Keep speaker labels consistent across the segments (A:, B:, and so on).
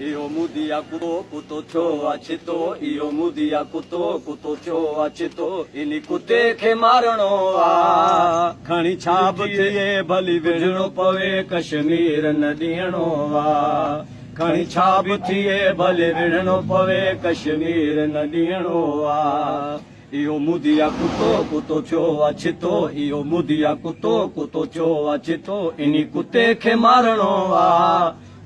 A: اهو مودي آ ڪتو، ڪتو ٿيو آ ڇتو، اهو مودي آ ڪتو، ڪتو ٿيو آ ڇتو، انهي ڪتي کي مارڻو آ. کڻي ڇا به ٿئي ڀلي وڙهڻو پوي ڪشمير نه ڏيڻو آ. کڻي ڇا به ٿئي ڀلي وڙهڻو پوي ڪشمير نه ڏيڻو آ. اهو مودي آ ڪتو، ڪتو ٿيو آ ڇتو، اهو مودي آ ڪتو، ڪتو ٿيو آ ڇتو، انهي ڪتي کي مارڻو آ.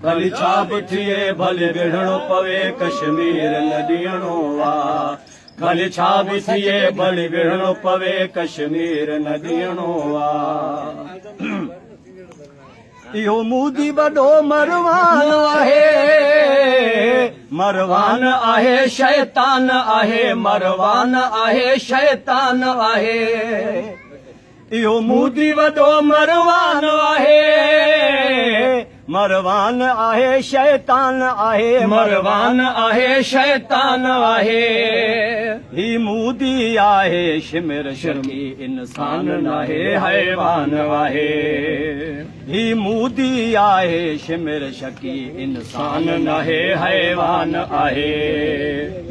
A: ڀلي ڇا به ٿئي ڀلي وڙهڻو پوي ڪشمير نه ڏيڻو آ. ڀلي ڇا به ٿئي ڀلي وڙهڻو پوي ڪشمير نه ڏيڻو آ. اهو مودي وڏو مروان آهي، مروان آهي شيطان آهي، مروان آهي شيطان آهي. اهو مودي وڏو مروان آهي، مروان آهي شيطان آهي، مروان آهي شيطان آهي. هي مودي آهي شمر شرمي انسان ناهي حيوان آهي. هي مودي آهي شمر شڪي انسان ناهي حيوان آهي.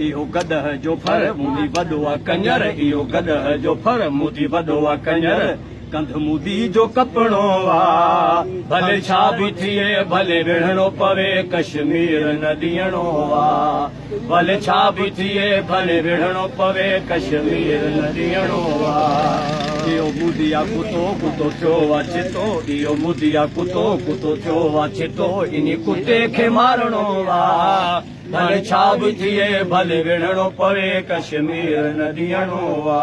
A: اهو گڏهه جو ڦر مودي وڏو آ ڪڃر، اهو گڏهه جو ڦر مودي وڏو آ ڪڃر. ڪنڌ مودي جو ڪپڻو آ. ڀلي ڇا به ٿئي ڀلي وڙهڻو پوي ڪشمير نه ڏيڻو آ. ڀلي ڇا به ٿئي ڀلي وڙهڻو پوي ڪشمير نه ڏيڻو آ. اهو مودي آ ڪتو ڪتو ٿيو آ ڇتو، اهو مودي آ ڪتو ڪتو ٿيو آ ڇتو، انهي ڪتي کي مارڻو آ. ڀلي ڇا به ٿئي ڀلي وڙهڻو پوي ڪشمير نه ڏيڻو آ.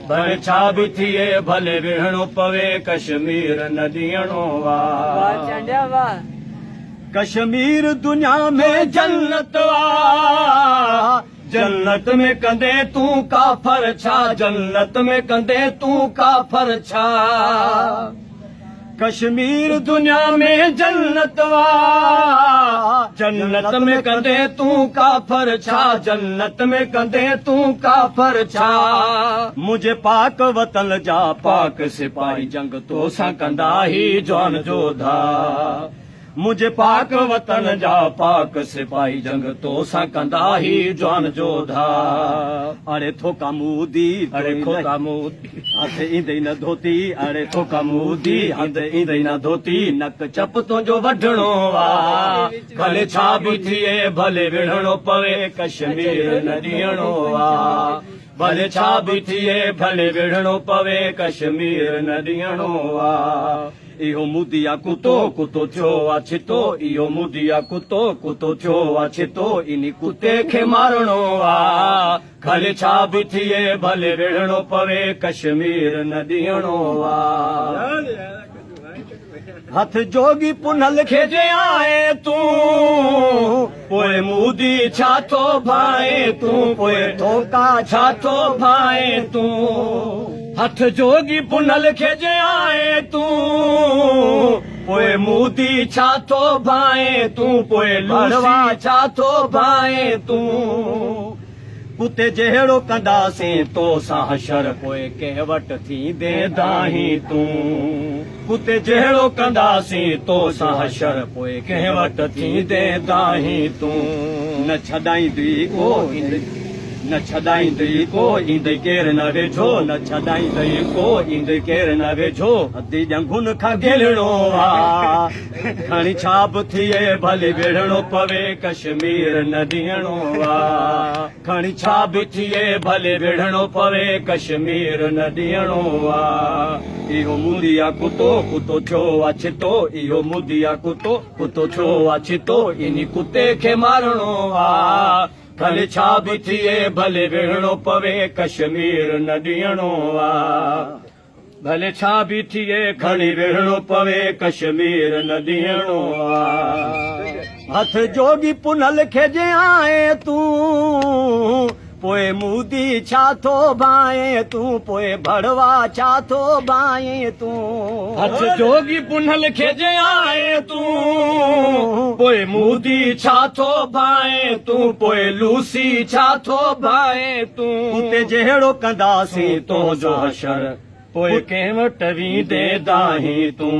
A: ڀلي ڇا به ٿئي ڀلي وڙهڻو پوي ڪشمير نه ڏيڻو آ.
B: واھ چانڊيا واھ.
A: ڪشمير دنيا ۾ جنت آ، جنت ۾ ڪندين تون ڪافر ڇا، جنت ۾ ڪندين تون ڪافر ڇا. ڪشمير دنيا ۾ جنت آ، جنت ۾ ڪندين تون ڪافر ڇا، جنت ۾ ڪندين تون ڪافر ڇا. منهنجي پاڪ وطن جا پاڪ سپاهي جنگ توسان ڪندا هي جوان جوڌا. منهنجي پاڪ وطن جا پاڪ سپاهي جنگ تو سان ڪندا هي جوان جوڌا. اڙي ٿوڪا مودي اڙي کوتا مودي هٿ ايندئي نه ڌوتي اڙي ٿوڪا مودي هٿ ايندئي نه ڌوتي نڪ چپ تنهنجو وڍڻو آ ڀلي ڇا به ٿئي ڀلي وڙهڻو پوي ڪشمير نه ڏيڻو آ ڀلي ڇا به ٿئي ڀلي وڙهڻو پوي ڪشمير نه ڏيڻو آ. اهو مودي آ ڪتو، ڪتو ٿيو آ ڇتو، اهو مودي آ ڪتو، ڪتو ٿيو آ ڇتو، انهي ڪتي کي مارڻو آ، ڀلي ڇا به ٿئي ڀلي وڙهڻو پوي، ڪشمير نه ڏيڻو آ. هٿ جوڳي پنهل کي جي آئين تون، پوء مودي ڇا ٿو ڀانئين تون، پوء ٿوڪا ڇا ٿو ڀانئين تون. هٿ جوڳي پنهل کي جي آئين تون، پوء مودي ڇا ٿو ڀانئين تون، پوء لوسي ڇا ٿو ڀانئين تون. ڪتي جهڙو ڪنداسين تو سان حشر، پوء ڪنهن وٽ ٿيندين دانهين تون. ڪتي جهڙو ڪنداسين تو سان حشر، پوء ڪنهن وٽ ٿيندين دانهين تون. نه ڇڏائيندي ڪو نه ڇڏائيندئي ڪو، ايندئي ڪير نه ويجهو، نه ڇڏائيندئي ڪو، ايندئي ڪير نه ويجهو، ادي ڄنگهن کان گيلڻو آ، کڻي ڇا به ٿئي ڀلي وڙهڻو پوي، ڪشمير نه ڏيڻو آ، کڻي ڇا به ٿئي ڀلي وڙهڻو پوي، ڪشمير نه ڏيڻو آ، اهو مودي آ ڪتو، ڪتو ٿيو آ ڇتو، اهو مودي آ ڪتو، ڪتو ٿيو آ ڇتو، انهي ڪتي کي مارڻو آ. ڀلي ڇا به ٿئي ڀلي وڙهڻو پوي ڪشمير نه ڏيڻو آ. ڀلي ڇا به ٿئي کڻي وڙهڻو پوي ڪشمير نه ڏيڻو آ. هٿ جوڳي پنهل کي جي آئين تون پوء مودي ڇا ٿو ڀانئين تون پوء ڀڙوا ڇا ٿو ڀانئين تون. هٿ جوڳي پنهل کي جي آئين تون پوء مودي ڇا ٿو ڀانئين تون پوء لوسي ڇا ٿو ڀانئين تون. ڪتي جهڙو ڪنداسين تنهنجو حشر. پوء ڪنهن وٽ ويندين دانهين تون،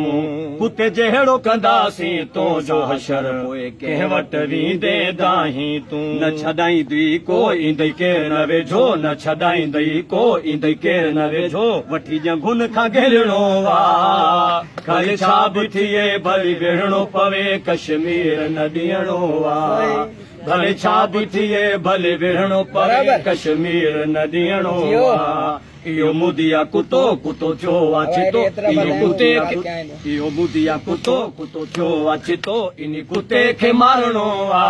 A: ڪتي جهڙو ڪنداسين تنهنجو حشر، پوء ڪنهن وٽ ويندين دانهين تون. نه ڇڏائيندئي ڪو ايندئي ڪير نه ويجهو، نه ڇڏائيندئي ڪو ايندئي ڪير نه ويجهو، وٺي ڄنگهن کان گهلڻو آ، کڻي ڇا به ٿئي ڀلي وڙهڻو پوي، ڪشمير نه ڏيڻو آ، ڀلي ڇا به ٿئي ڀلي وڙهڻو پوي، ڪشمير نه ڏيڻو آ. اهو مودي آ ڪتو، ڪتو ٿيو آ ڇتو، انهي ڪتي کي اهو مودي آ ڪتو، ڪتو ٿيو آ ڇتو، انهي ڪتي کي مارڻو آ،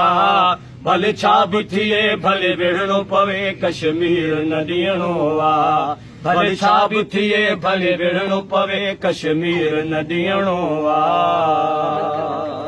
A: ڀلي ڇا به ٿئي، ڀلي وڙهڻو پوي، ڪشمير نه ڏيڻو آ، ڀلي ڇا به ٿئي، ڀلي وڙهڻو پوي، ڪشمير نه ڏيڻو آ.